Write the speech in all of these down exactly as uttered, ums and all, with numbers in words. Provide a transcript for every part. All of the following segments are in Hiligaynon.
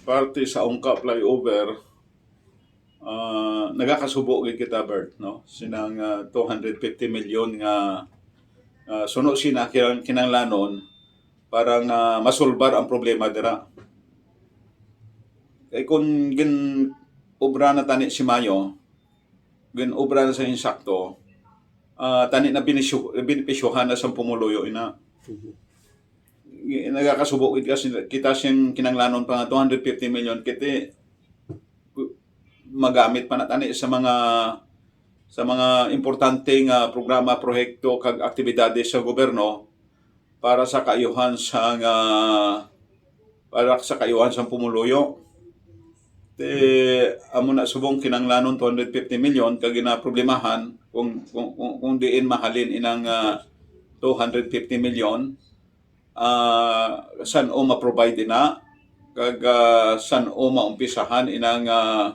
parte sa Ungka Flyover, ah, nagakasubo gid kita, Bert, no? Sinang, ah, two hundred fifty million nga, ah, suno sina kinang-, kinanglanon para nga masulbar ang problema dira. Kay kung gin-obra na tani si Mayo, gin-obra na sa insakto, ah, tani na benisyo-, benepisyohan na sa pumuluyo ina. Mhm. Nagakasubo gid kasi kita sing kinanglanon pa nga two hundred fifty million kiti magamit pa na tani sa mga, sa mga importante nga programa, proyekto kag aktibidades sa gobyerno para sa kaayuhan sang, ah, para sa kaayuhan sang pumuluyo. Ti, amo na subong kinanglanon two hundred fifty million kag ginaproblemahan kung, kung, kung, kung diin mahalin inang, ah, two hundred fifty million, ah, san-o ma-provide ina, kag, ah, san-o maumpisahan inang, ah,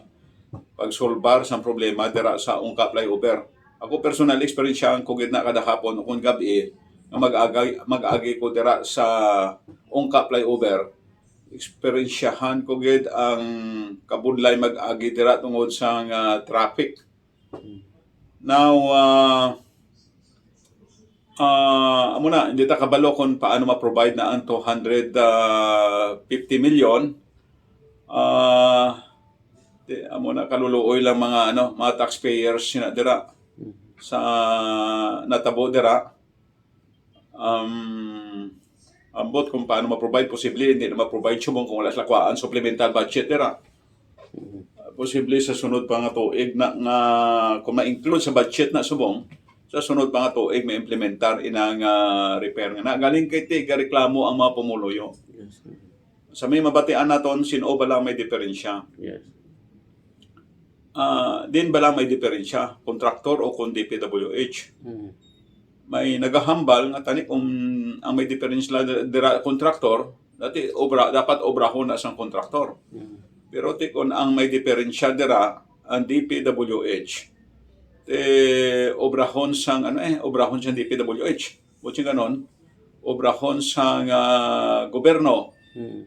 pagsulbar sang problema dira sa Ungka Flyover. Ako personal, eksperyensyahan ko gid na kada hapon o kon gab-i nga mag-agay, mag-agi ko dira sa Ungka Flyover. Eksperyensyahan ko gid ang kabudlay mag-agi dira tungod sang, ah, traffic. Now, ah, ah, amo na, hindi ta kabalo kung paano ma-provide na ang two hundred fifty million. Ah, di, amo na, kaluluoy lang mga, ano, mga taxpayers sina dira sa natabo dira. Um, ambot kung paano ma-provide, posible hindi na ma-provide subong kung wala sila kuhaan supplemental budget dira. Mhm. Posible sa sunod pa nga tuig na nga, kung ma-include sa budget na subong, sa sunod pa nga tuig may implementar inang, ah, repair nga na. Galing kay ti gareklamo ang mga pumuluyo. Yes, sir. Sa may mabatian naton, sin-o bala may diferensya? Yes. Ah, din bala may diferensya, kontraktor o kon D P W H? Mm. May nagahambal nga tani kung ang may diferensya la-, dira kontraktor, dati obra, dapat obrahon na sang kontraktor. Mm. Pero ti kung ang may diferensya dira, ang D P W H, ti obrahon sang, ano eh, obrahon sang D P W H. Buti ganon, obrahon sang, ah, gobyerno. Mm.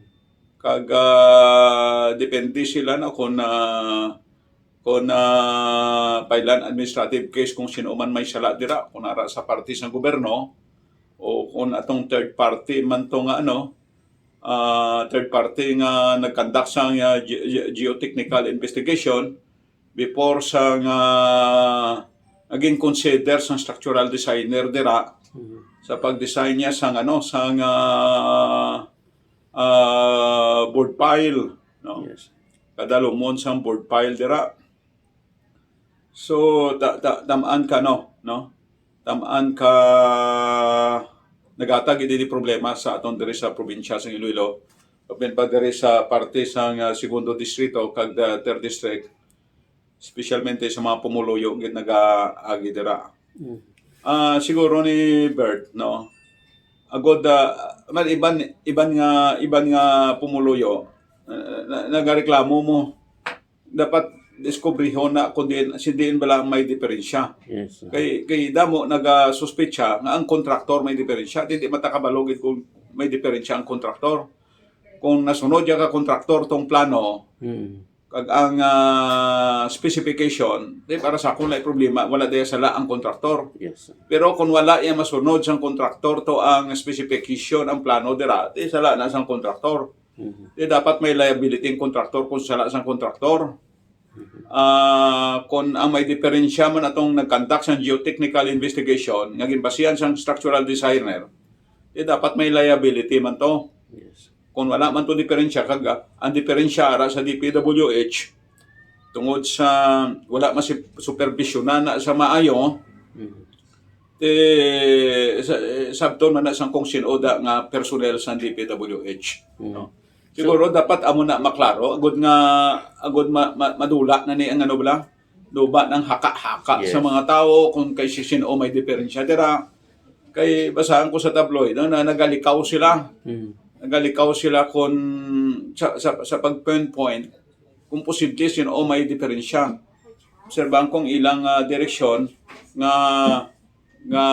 Kag, ah, depende sila, no, kung, ah, kung, ah, file-an administrative case kung sino man may sala dira, kung ara sa parte sang gobyerno o kung atong third party man to nga, ano, ah, third party nga nag-conduct sang, ah, ge-, ge-, geotechnical investigation before sang, ah, naging consider sang structural designer dira Mhm. sa pag-design niya sang, ano, sang, ah, ah, bored pile, no? Yes. Kadalumon sang bored pile dira. So, ta-, ta-, tamaan ka, no? No? Tamaan ka, naghatag ini problema sa aton diri sa probinsya sang Iloilo. Kapin pa diri sa parte sang, ah, Segundo Distrito kag the Third District, especialmente sa mga pumuluyo gid nagaagi dira. Mm. Ah, siguro ni Bert, no? Agod, ah, man iban, iban nga, iban nga pumuluyo, ah, na, nagareklamo mo. Dapat diskubrihon na kung diin, si diin bala may diferensya. Yes, sir. Kay, kay damo nagasuspetsa nga ang kontraktor may diferensya. Di, di matakabalo gid kung may diferensya ang kontraktor. Kung nasunod ya ka kontraktor tong plano, Mm. kag ang, ah, specification, di para sa akon, wala problema, wala diya sala ang kontraktor. Yes, sir. Pero kung wala iya masunod sang kontraktor to ang specification, ang plano dira, di sala na sang kontraktor. Mhm. Di dapat may liability ang kontraktor kung sala sang kontraktor. Mhm. Ah, kung ang may diferensya man atong nag-conduct sang geotechnical investigation nga ginbasihan sang structural designer, di dapat may liability man to. Yes. Kung wala man to diferensya, kag, ah, ang diferensya ara sa D P W H, tungod sa wala man si superbisyonan na sa maayo, Mhm. ti, sa, eh, sabton man na sang kung sin-o da nga personnel sa D P W H, Mm. no? So, siguro dapat amo na maklaro, agud nga, agud ma-, ma-, madula na ni ang ano bala, duba ng haka-haka Yes. sa mga tawo kung kay si sin-o may diferensya dira. Kay basahan ko sa tabloid, no, na nagalikaw sila. Mm. Nagalikaw sila kung sa, sa, sa pag-pinpoint kung posible sin-o may diferensya. Obserbahan kong ilang, ah, direksyon nga, nga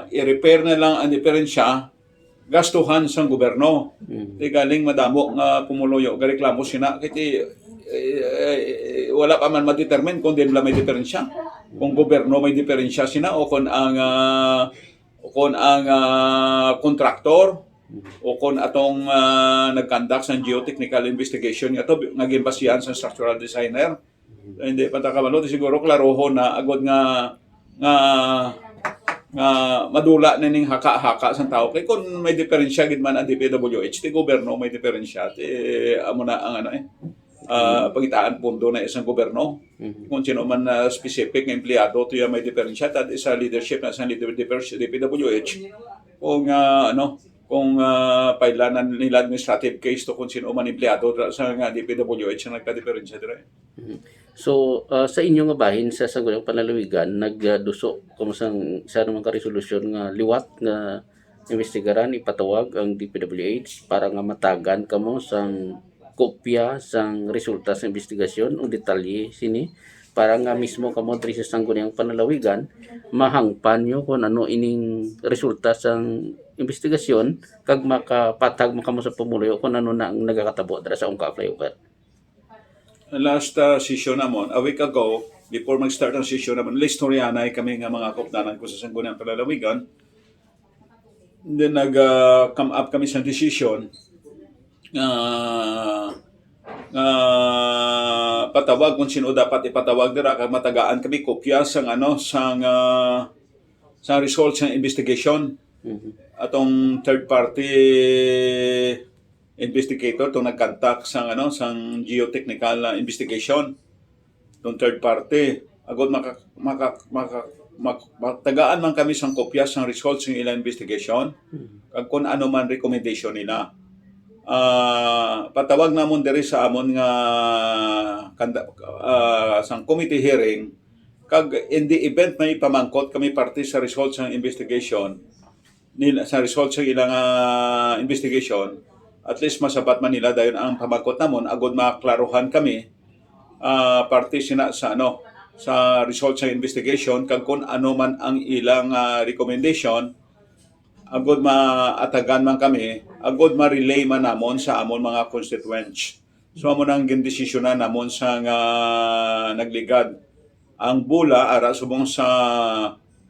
i-repair na lang ang diferensya gastuhan sang gobyerno. Mm. Di galing madamo nga pumuluyo gareklamo sina kay ti, eh, eh, wala pa man ma-determine kung diin bala may diferensya. Kung gobyerno may diferensya sina o kung ang, ah, o kung ang, ah, kontraktor o kung atong, ah, nag-conduct sang geotechnical investigation nga to, nga ginbasihan sa structural designer. Hindi pa ta kabalo, siguro klarohon na agod nga, nga, nga madula na ning haka-haka sang tawo. Kay kung may diferensya gid man ang D P W H, ti gobyerno may diferensya, ti amo na ang ano eh, ah, pangitaan pondo na isang gobyerno. Mhm. Kung sino man na specific nga empleyado, to yung may diferensya, tad isa leadership na sa leader, D P W H. Kung, ah, ano, kung, ah, pailanan nila administrative case to kung sino man empleyado sa nga D P W H ang nagkadiferensya dira. Mhm. So, ah, sa inyo nga bahin sa Sangguniang Panlalawigan, nagduso kamo sang isa naman ka resolusyon nga liwat nga imbestigaran, ipatawag ang D P W H para nga matagan kamo sang kopya sang resulta sa imbestigasyon o detalye sini para nga mismo kamo diri sa Sangguniang Panlalawigan mahangpan nyo kung ano ining resulta sang imbestigasyon kag makapatag man kamo sa pumuluyo kung ano na ang nagakatabo dira sa Ungka Flyover. Last, ah, session namon, a week ago, before mag-start ang session namon, naistoryahanay kami nga mga kaupdanan ko sa Sangguniang Panlalawigan. Then nag, ah, come up kami sa decision nga, nga patawag kung sino dapat ipatawag dira kag matagaan kami kopya sang ano, sang, ah, sang result sang investigation. Mhm. Atong third party investigator tong nag-conduct sang ano, sang geotechnical, ah, investigation. Tong third party, agod maka-, maka-, maka-, mak-, matagaan man kami sang kopya sang result sang ilang investigation, Mhm. kag kung ano man recommendation nila. Ah, patawag namon diri sa amon nga kanda-, ah, sang committee hearing, kag in the event may pamangkot kami parte sa result sang investigation, nila, sa result sa ilang, ah, investigation, at least masabat man nila dayon ang pamangkot namon agod maklaruhan kami, ah, parte sina sa, ano, sa result sa investigation kag kung ano man ang ilang, ah, recommendation agod maatagan man kami agod ma-relay man namon sa amon mga constituents. So amo nang gindesisyonan namon sa nga nagligad ang bola ara subong sa,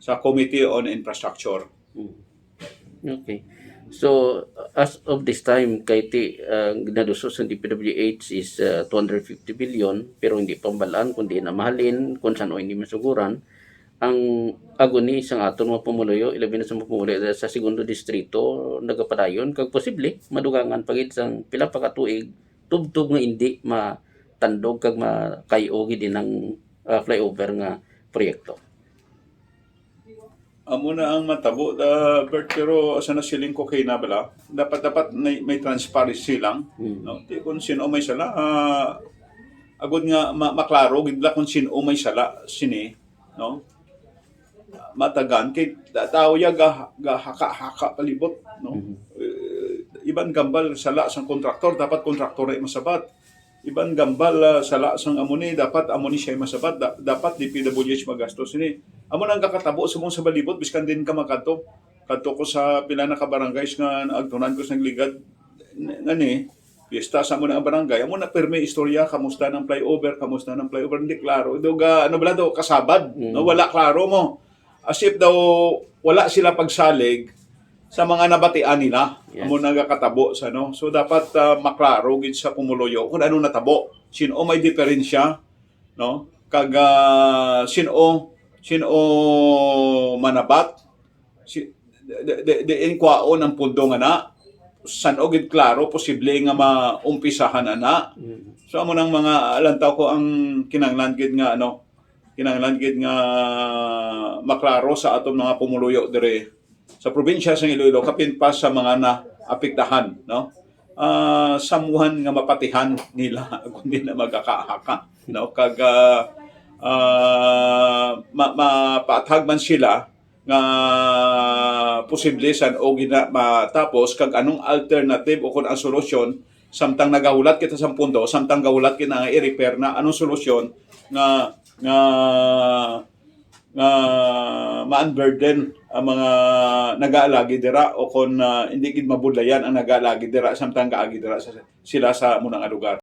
sa Committee on Infrastructure. Hmm. Okay. So, as of this time, kay ti, ah, ginaduso sa D P W H is, ah, two hundred fifty billion, pero hindi pambalaan kung diin na mahalin, kung saan o hindi masuguran. Ang aguni sang aton mga pumuluyo, ilabi na sa mga pumuluyo sa segundo distrito, nagapadayon, kag posible, madugangan pa gid sang pila pa ka tuig, tubtob nga hindi matandog kag makay-o gid inang, ah, flyover nga proyekto. Amo na ang matabo, ah, Bert, pero asa na siling ko kay na bala? Dapat, dapat may, may transparency lang, Hmm. no? Di kung sino may sala, ah, agod nga ma-, maklaro gid la kung sino may sala sini, no? Matagan kay ta-, tawo ya ga, ga haka-haka palibot, no? Mhm. Eh, iban gambal sala sang kontraktor, dapat kontraktor ay masabat. Iban gambal, ah, sala sang amo ni, dapat amo ni siya masabat. Da-, dapat D P W H magastos ini. Amo nang kakatabo sa mong sa balibot, biskan din ka makadto. Kadto ko sa pila na ka barangays nga naagtunan ko sa nagligad n-, nga ni, piyesta sa amo na ang barangay. Amo na pirmi istorya, kamusta ng flyover, kamusta ng flyover, hindi klaro. Do ga, ano bala do, kasabad, Mm. no? Wala klaro mo. As if daw wala sila pagsalig sa mga nabatian nila. Yes. Amo nagakatabo sa, no? So, dapat, ah, maklaro gid sa pumuluyo kung ano natabo. Sino may diferensya, no? Kag, ah, sino, sino manabat, si, de, de, de, diin kwaon ang pundo nga na, san-o gid klaro, posible nga maumpisahan ana. Mm. So, amo nang mga, lantaw ko ang kinahanglan gid nga, ano, kinahanglan gid nga maklaro sa aton mga pumuluyo diri sa probinsya sa Iloilo, kapin pa sa mga naapektahan, no? Ah, samuhan nga mapatihan nila, kundi na magakahaka, no? Kag, ah, ah, ma-, mapaathag man sila nga posible san-o gina-, matapos, kag anong alternative o kung ang solusyon, samtang nagahulat kita sa pundo, samtang gahulat kita nga i-repair na, anong solusyon nga, nga, nga ma-unburden ang mga nagaalagi dira, o kon, ah, hindi gid mabudlayan ang nagaalagi dira samtang gaagi dira sa, sila sa muna nga lugar.